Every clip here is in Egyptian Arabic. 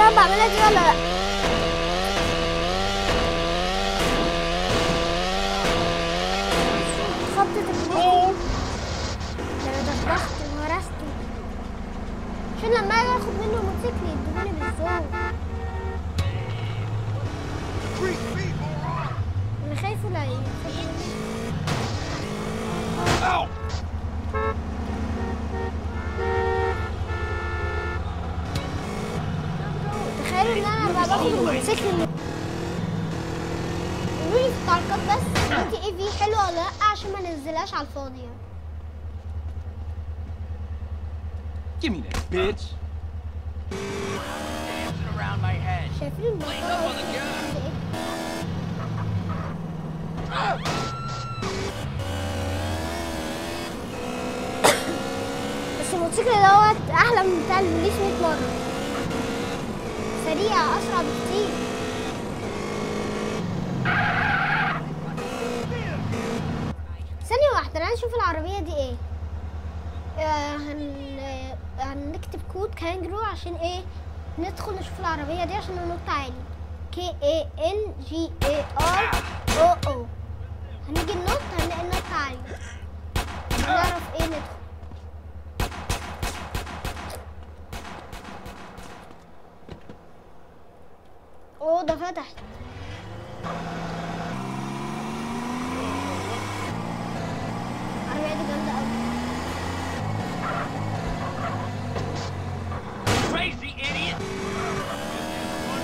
اللي انا بعملها دي ولا لا؟ خبطة البوت ده انا دغدغت وهرسته عشان لما اجي اخد منه الموتوسيكل يدوني بالزور. انا خايفة لا ياخد مني. تخيلوا ان انا بقى باخد الموتوسيكل. قولولي في التعليقات بس GTA V حلوة ولا لا عشان ما ننزلهاش على الفاضي يعني. Give me that bitch. شايفين الموتور قد ايه؟ بس الموتوسيكل دوت احلى من بتاع البوليس 100 مرة. سريع اسرع بكتير. ثانية واحدة انا اشوف العربية دي ايه. هنكتب كود كانجرو عشان ايه ندخل نشوف العربية دي عشان ننط عالي. KANGAROO. هنيجي ننط هنلاقي النط عالي نعرف ايه ندخل. اوه ده فتحت. العربية دي جامدة أوي.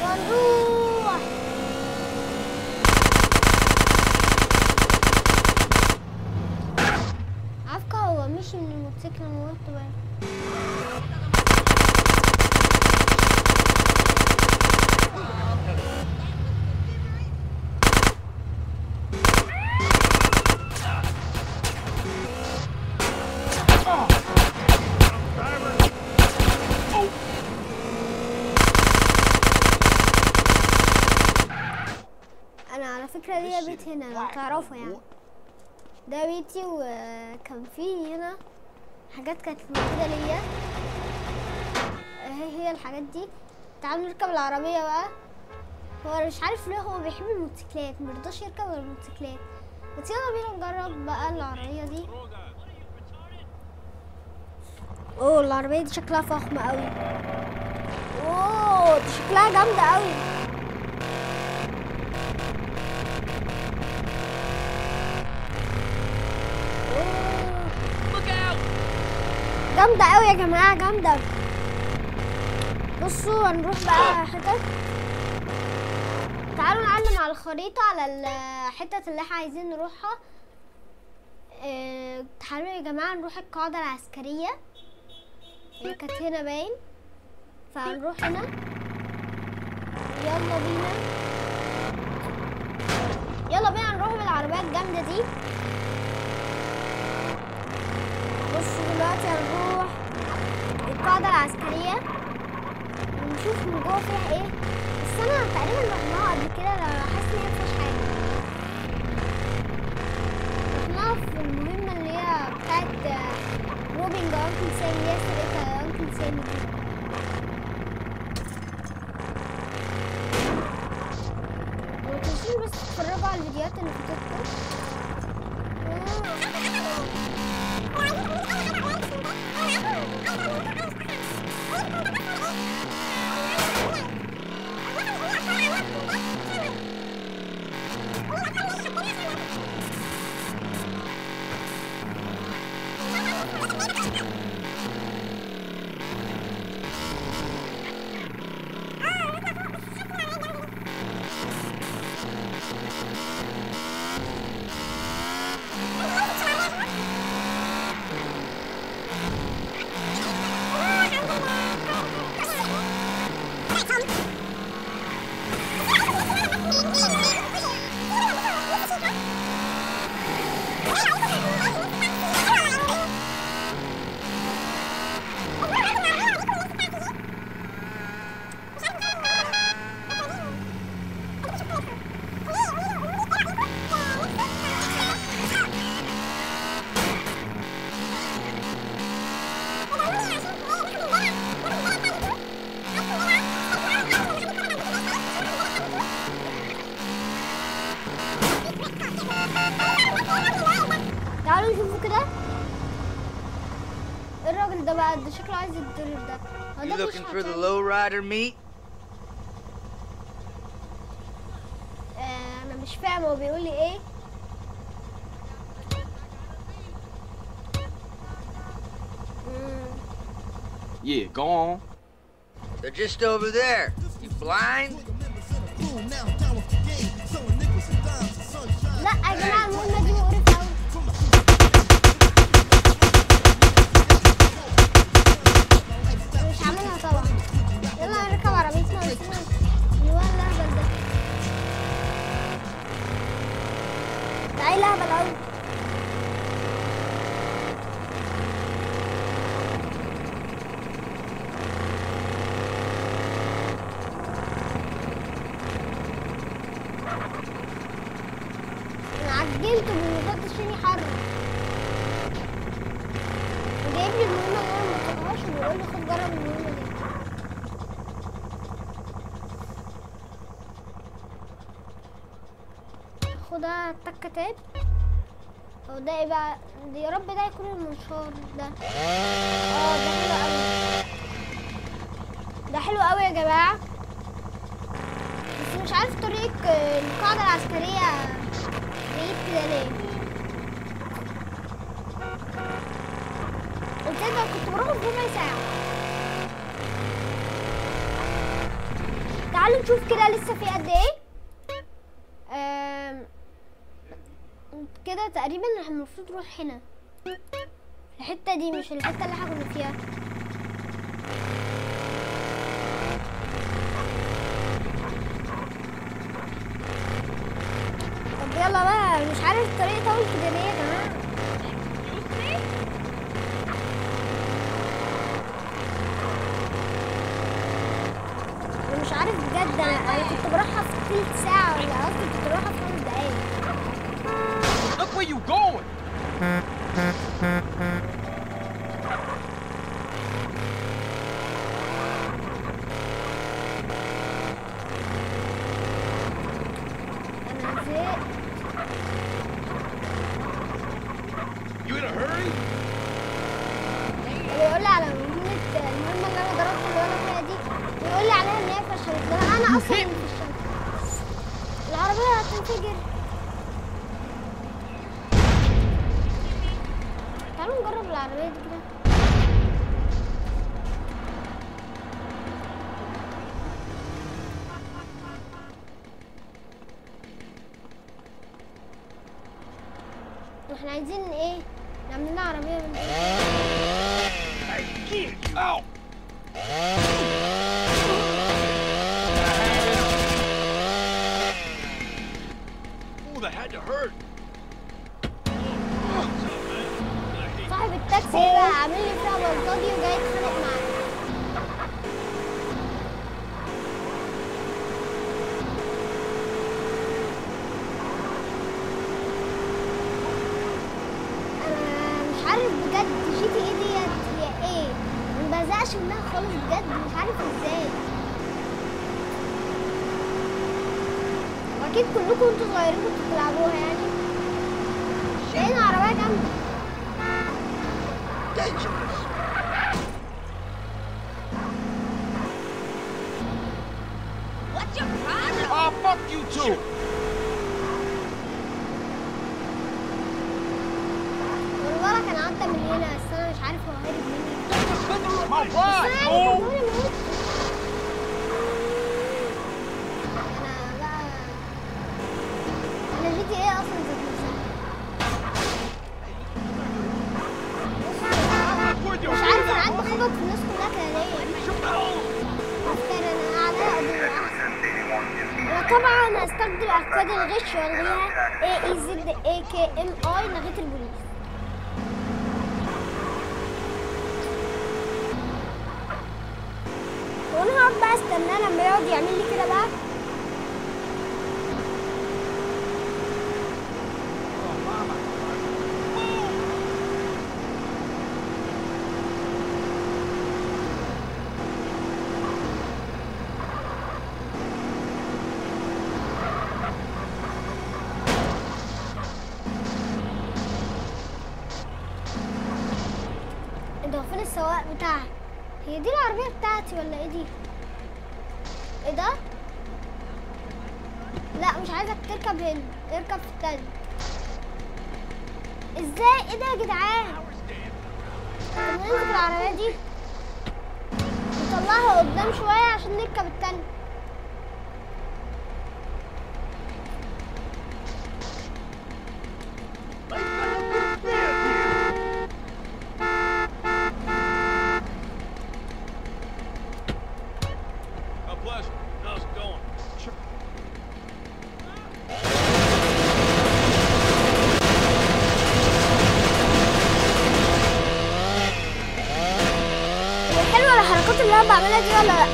ونروح. عارفة هو مشي من الموتوسيكل انا قلت بقى. انا على فكرة ليا بيت هنا لو تعرفوا يعني. ده بيتي وكان فيه هنا حاجات كانت موجودة ليا اهي هي الحاجات دي. تعالوا نركب العربية بقى. هو مش عارف ليه هو بيحب الموتوسيكلات مرضاش يركب الموتوسيكلات. بس يلا بينا نجرب بقى العربية دي. اوه العربية دي شكلها فخمة قوي. اوه دي شكلها جامدة قوي. جامدة قوي يا جماعة جامدة. بصوا هنروح بقى حتت. تعالوا نعلم على الخريطة على الحتت اللي احنا عايزين نروحها. تعالوا يا جماعة نروح القاعدة العسكرية هي كانت هنا باين، فهنروح هنا. يلا بينا يلا بينا نروح بالعربية الجامدة دي. بصوا دلوقتي هنروح القاعدة العسكرية ونشوف من جوه فيها ايه. بس انا تقريبا رحناها قبل كده، حاسة ان هي مفيهاش حاجة. رحناها في المهمة اللي هي بتاعت robbing Uncle Sam، اللي هي سرقة Uncle Sam دي. متنسوش بس تتفرجوا على الفيديوهات اللي فاتتكم. تعالوا نشوفوا كده. الراجل ده بقى ده شكله عايز يتضرب ده. You looking for the lowrider meat? انا مش فاهم هو بيقول لي ايه. Yeah, go on. They're just over there. You blind? لا يا جماعة المهمة دي مقرفة أوي. مش عاملها طبعا. يلا نركب عربيتنا ونسيبنا الواد الأهبل ده. ده عيل أهبل أوي. عجلته بالمسدس عشان يحرك. وجايب لي المهمة اللي أنا مبطلهاش وبيقول لي خد جرب المهمة دي. خدها تكة تاب. هو ده ايه بقى؟ يا رب ده يكون المنشار ده. اه ده حلو أوي. ده حلو أوي يا جماعة. بس مش عارف طريق القاعدة العسكرية بعيد كده ليه؟ قلت لك كنت بروح في ربع ساعة. تعالوا نشوف كده لسه في قد ايه. كده تقريبا احنا المفروض نروح هنا الحتة دي، مش الحتة اللي احنا كنا فيها. طب يلا بقى، مش عارف الطريق طول كده ليه يا جماعة. انا مش عارف بجد، انا كنت بروحها في تلت ساعة ولا قصدي كنت بروحها في 5 دقايق. Look where you going. انا زهقت. You in a hurry? بيقول لي على المهمة اللي انا ضربت اللي انا فيها دي، بيقول لي عليها ان هي فشلت. ده انا اصلا اللي فشلت. العربية هتنفجر. تعالوا نجرب العربية دي كده. احنا عايزين ايه؟ نعمل لنا عربية من ايه؟ صاحب التاكسي بقى عامل لي فيها بلطجي وجاي يتخانق معايا. انا مش عارف بجد GTA ديت هي ايه، ما بزهقش منها خالص بجد، مش عارف ازاي. واكيد كلكم وانتوا صغيرين كنتوا بتلعبوها يعني. لقينا عربية جامدة. Dangerous. What's your problem? Oh, fuck you too. والورا كان عدى من هنا بس انا مش عارف هو هرب مني. My ride. انا بقى انا GTA اصلا ذات نفسها. مش عارف انا قعدت اخبط في الناس كلها كده ليه. افتر انا عليا قضية احسن. وطبعا هستخدم اكواد الغش والغيها A E Z A K M I لغيت البوليس. وانا هقعد بقى استناه لما يقعد يعمل لي كده بقى. السواق بتاعها. هي دي العربية بتاعتي ولا ايه دي؟ ايه ده؟ لا مش عايزك تركب هنا، اركب في التاني. ازاي؟ ايه ده يا جدعان؟ طب ننزل العربية دي نطلعها قدام شوية عشان نركب التاني. حلوة الحركات اللي انا بعملها دي ولا لا؟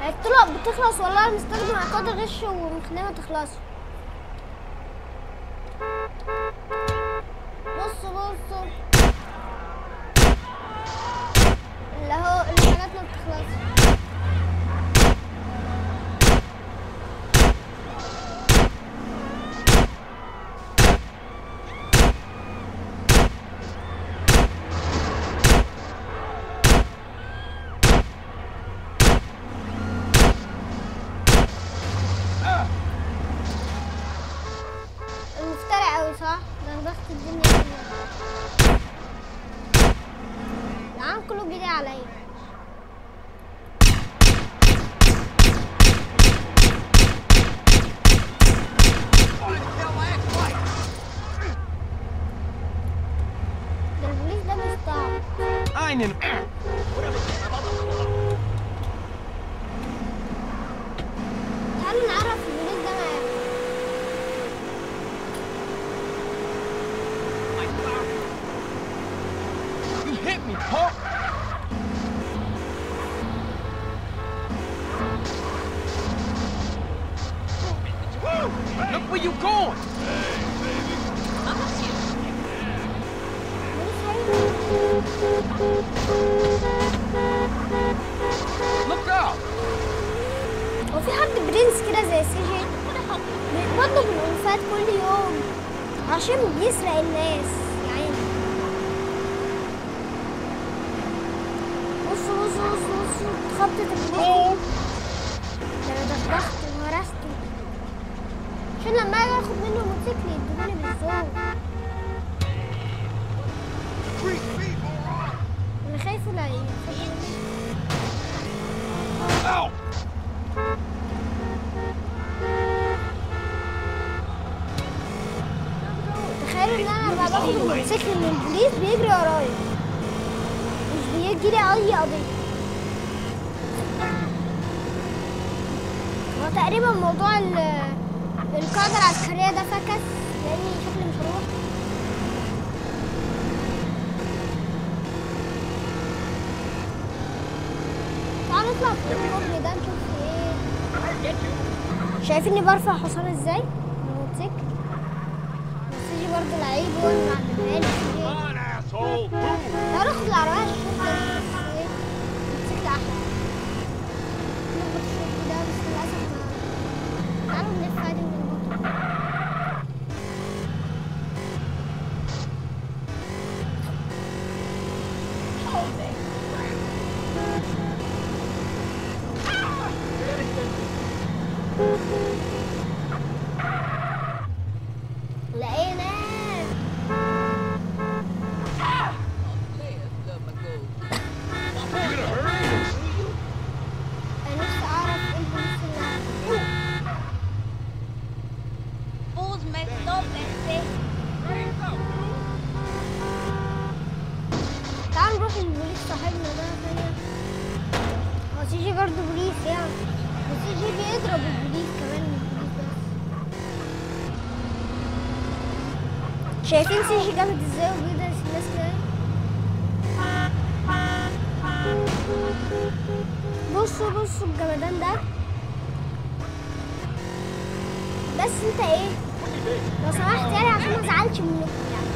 الطرق بتخلص والله، بنستخدم عقاد الغش ومخليها ما تخلصش. بصوا بصوا اللي هو الحاجات ما بتخلصش. صح؟ لخبطت الدنيا كلها. العالم كله بيجري عليا. ده البوليس ده مستعب. تعالوا نعرف البوليس ده معايا. You hit me, punk! Look where you going! Hey, baby. Look out! هو في حد برنس كده زي سي جي بيقبضوا بالألوفات كل يوم عشان بيسرق الناس يا عيني. بصوا بصوا بصوا بصوا اتخبطت البوليس. ده انا دغدغت وهرسته عشان لما اجي اخد منه الموتوسيكل يدوني بالزور. انا خايفة لا ياخد مني. تخيلوا ان انا لما باخد الموتوسيكل من البوليس بيجري ورايا، مش بيجي لي اي قضية. هو تقريبا موضوع القاعدة العسكرية ده فكس لاني شكلي مش هروح. تعالوا نطلع فوق الكوبري ده نشوف ايه. شايفيني برفع حصان ازاي؟ الموتوسيكل. بس يجي برضه لعيب هو اللي معلمها لي. تعالوا ناخد العربية الشرطة بس ايه الموتوسيكل أحلى. نخبط الشرطي ده بس للأسف ما. تعالوا نلف عادي ونخبطه. لقينا انا نفسي اعرف ايه البوليس اللي تعالوا نروح للبوليس صاحبنا ده ثانية. هو سي جي برضه بوليس يعني، بس سي جي بيضرب البوليس كمان مش البوليس بس. شايفين سي جي جامد ازاي وبيدرس الناس كده؟ بصوا بصوا الجمدان ده. بس انت ايه لو سمحت يعني عشان ما ازعلش منكم يعني،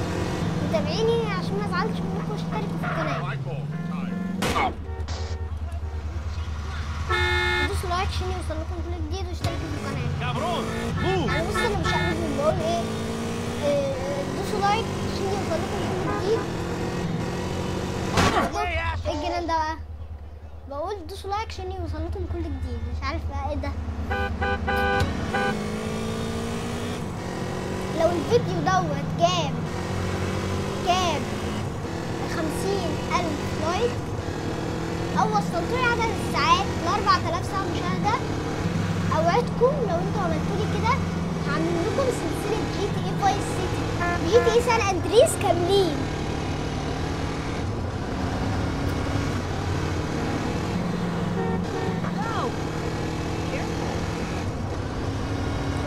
متابعيني عشان ما ازعلش منكم واشتركوا في القناة. عشان يوصل لكم كل جديد، واشتركوا في القناة. يعني بص انا مش عارف بقول ايه، دوسوا like عشان يوصل لكم كل جديد. ايه الجنان ده بقى؟ بقول دوسوا like عشان يوصل لكم كل جديد، مش عارف بقى ايه ده. لو الفيديو دوت جاب 50,000 like او وصلتولي عدد الساعات ل 4000 ساعة مشاهدة، اوعدكم لو انتوا عملتولي كده هعمل لكم سلسلة GTA Vice City، GTA San Andreas كاملين.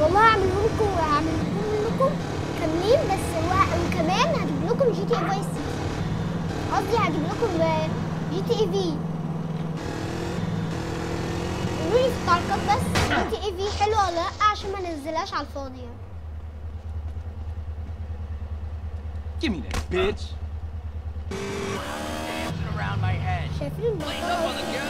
والله هعملهم لكم كاملين، بس وكمان هجيب لكم GTA Vice City، قصدي هجيب لكم GTA V. قولوا لي في التعليقات بس GTA V حلوة ولا لا، عشان ما ننزلهاش على الفاضي يعني. Give me that bitch. شايفين المنطقة ايه؟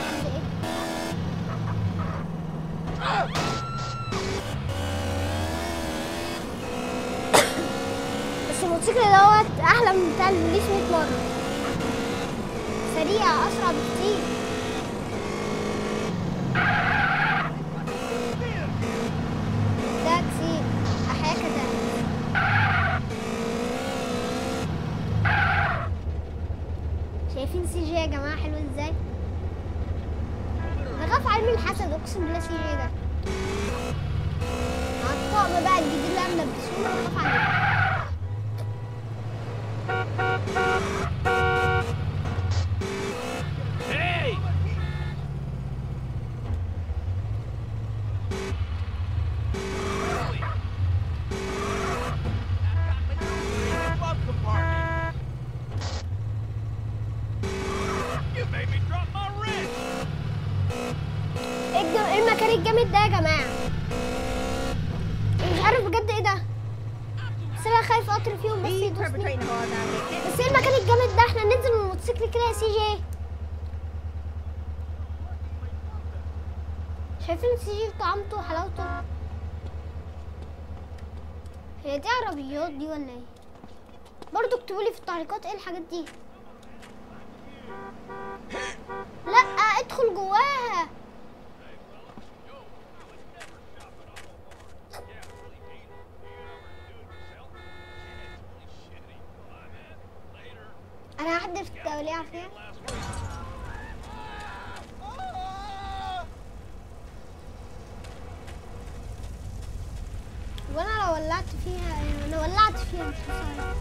بس الموتوسيكل دوت احلى من بتاع البوليس 100 مرة، سريع اسرع بكتير. تاكسي احياك ده. شايفين CJ يا جماعة حلو ازاي؟ بخاف عليه من الحسد، اقسم بالله CJ ده مع الطقم بقى الجديد اللي انا ملبسوه بخاف عليه. ايه المكان الجامد ده يا جماعة؟ مش عارف بجد ايه ده، بس انا خايف قطر فيهم بس يدوسني. بس ايه المكان الجامد ده؟ احنا ننزل من الموتوسيكل كده يا CJ. شايفين CJ طعمته وحلاوته؟ هي دي عربيات دي ولا ايه؟ برضو اكتبوا لي في التعليقات ايه الحاجات دي. لا ادخل جواها. انا هحدف التوليعة فيها. وانا لو ولعت فيها، انا ولعت فيها مش خسارة.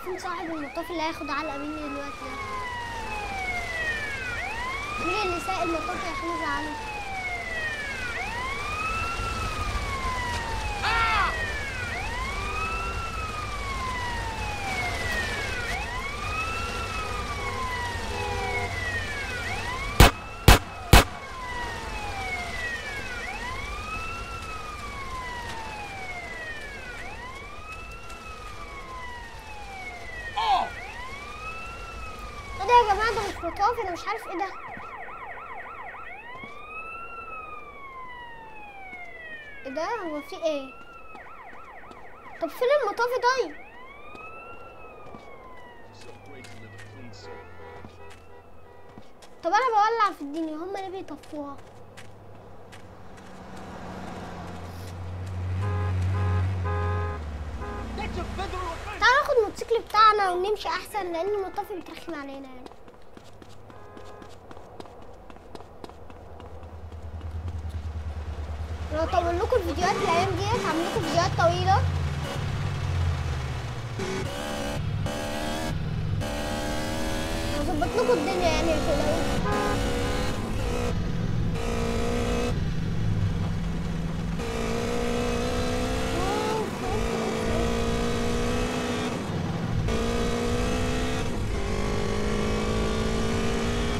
فين صاحب المطاف اللي هياخد علقة مني دلوقتي ده؟ مين اللي سايق المطاف عشان ازعله؟ يا جماعة ده مش مطاف، انا مش عارف ايه ده. ايه ده؟ هو في ايه؟ طب فين المطافي طيب؟ طب انا بولع في الدنيا، هما ليه بيطفوها؟ تعالوا ناخد الموتوسيكل بتاعنا ونمشي احسن، لان المطافي بترخم علينا يعني. انا هطول لكم الفيديوهات الايام ديت، هعمل لكم فيديوهات طويلة. هظبط لكم الدنيا يعني، متقلقوش.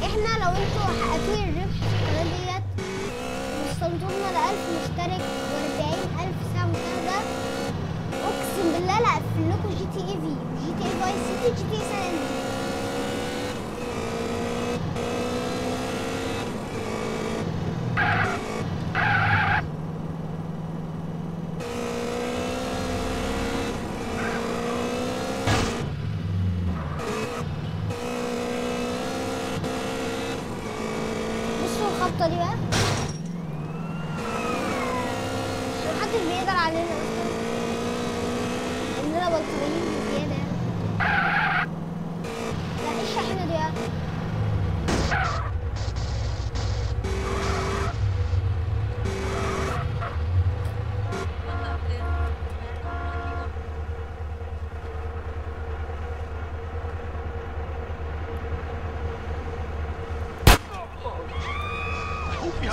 احنا لو انتوا حققتوا لي الربح في القناة ديت مشترك و40,000 ساعة مشاهدة، اقسم بالله لا اقفل لكم جي تي اي في، جي تي اي فايس سيتي، جي تي اي سان اندرياس. الخبطة دي بقى عشان محدش بيقدر علينا اصلا، اننا بلطجيين بزيادة يعني. لا ايه الشاحنة دي بقى؟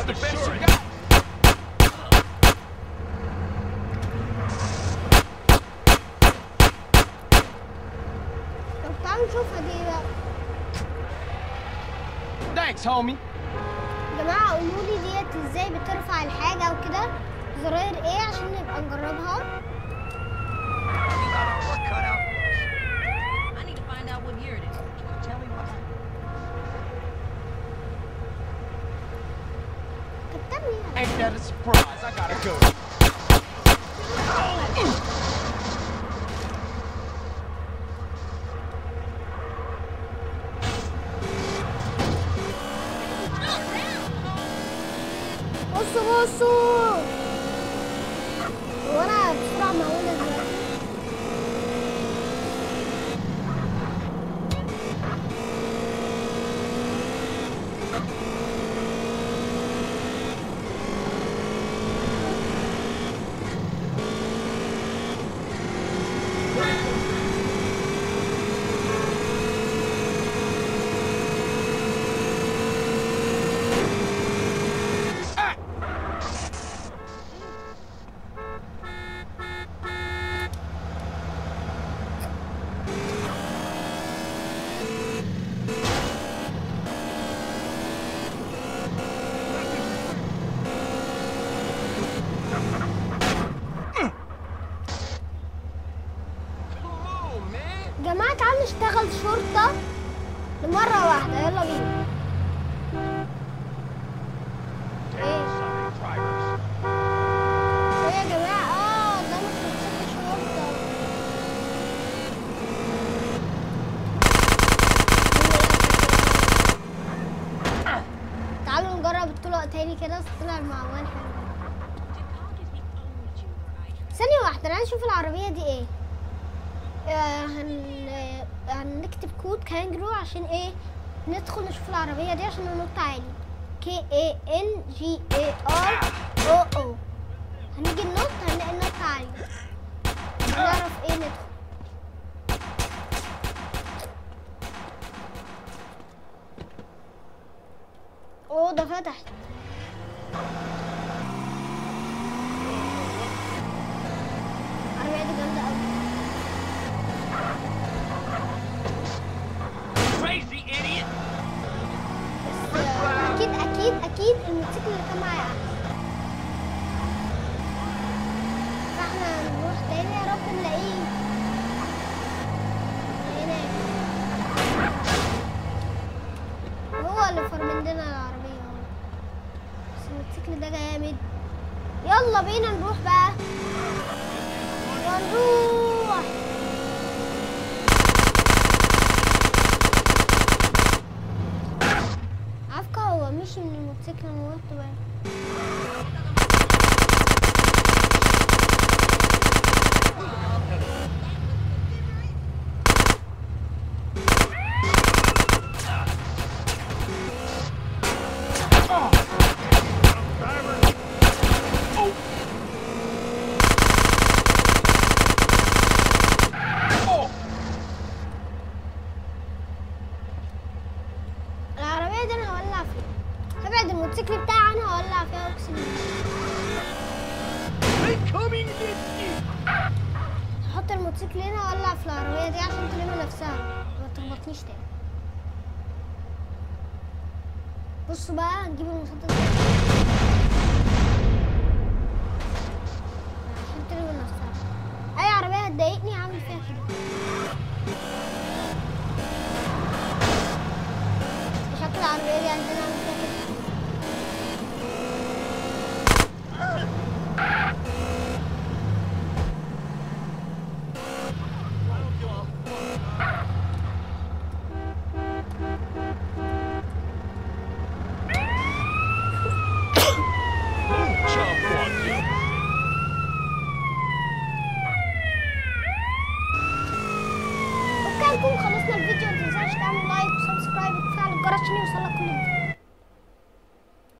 The best you got. طب تعالوا نشوفها دي بقى. Thanks homie. يا جماعة قولوا لي ديت ازاي بترفع الحاجة وكده، زراير ايه عشان نبقى نجربها. Ain't that a surprise? I gotta go. بصوا بصوا، وانا بسرعة مهولة دلوقتي. جماعة تعالوا نشتغل شرطة لمرة واحدة، يلا بينا. ايه ايه يا جماعة؟ ده مش موتوسيكل شرطة. تعالوا نجرب الطرق تاني كده، طلع المعوال حلو. ثانية واحدة، انا اشوف العربية دي ايه. هنكتب كود كانجرو عشان ايه ندخل نشوف العربية دي عشان ننط عالي. KANGAROO. هنيجي ننط هنلاقي النط عالي، نعرف ايه ندخل. اوه ده فتح. العربية دي جامدة أوي. بس اكيد اكيد اكيد الموتوسيكل اللي كان معايا احسن. فاحنا هنروح تاني، يا رب نلاقيه هناك. هو اللي فرمن لنا العربية هو. بس الموتوسيكل ده جامد. يلا بينا نروح بقى، ونروح. هو مشي من الموتوسيكل انا بقى. العربية دي انا هولع فيها، هبعد الموتوسيكل بتاعي عنها وولع فيها اقسم بالله. هحط الموتوسيكل هنا وولع في العربية دي عشان تلم نفسها ما تخبطنيش تاني. بصوا بقى هنجيب المسدس ده. تضايقني هعمل فيها كده. شكل العربية دي عايزين اعمل فيها كده. نكون خلصنا الفيديو. متنساش تعمل like و subscribe وتفعل الجرس عشان يوصلك كل جديد.